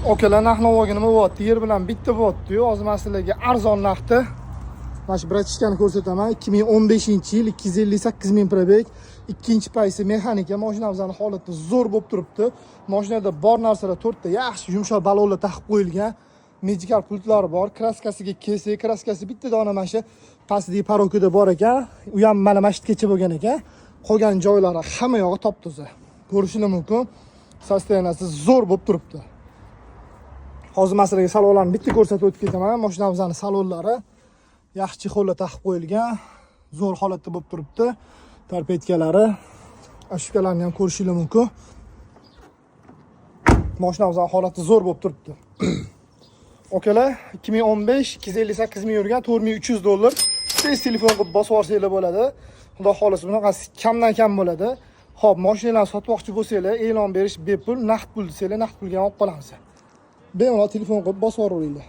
Okalar, narx navoga nima bo'lyapti? Yer bilan bitta bo'lyapti-yu. Hozir man sizlarga arzon narxda mana shu братишка ni ko'rsataman. 2015-yil, 258 ming пробег, ikkinchi paysi, mexanika. Mashinamizni holati zo'r bo'lib turibdi. Mashinada bor narsalar: to'rtta yaxshi yumshoq balonlar taqib qo'yilgan, medical pultlari bor. Краска siga kelsak, краска si bitta dona mana shu pastdagi порог ida bor ekan, u ham mana shu yergacha bo'lgan ekan. Qolgan joylari hamma yog'i top toza, ko'rishinglar mumkin. Состояние si zo'r bo'lib turibdi. Hozir man sizlarga salonlarni bitta ko'rsatib o'tib ketaman. Mashinamizni salonlari yaxshi, чехол lar taqib qo'yilgan, zo'r holatda bo'lib turibdi. Торпедка lari, обшивка larni ham ko'rishinglar mumkin. Mashinamizni holati zo'r bo'lib turibdi, okalar. 2015, 258 ming yurgan, 4300 dollar. Tez telefon qilib bosib yuborsanglar bo'ladi. Xudo xohlasa, bunaqasi kamdan kam bo'ladi. Ho'p, mashinalarni sotmoqchi bo'lsanglar, e'lon berish bepul. Naqd pul desanglar, naqd pulga ham olib qolamiz. Bemalol telefon qilib bosib yuboringlar.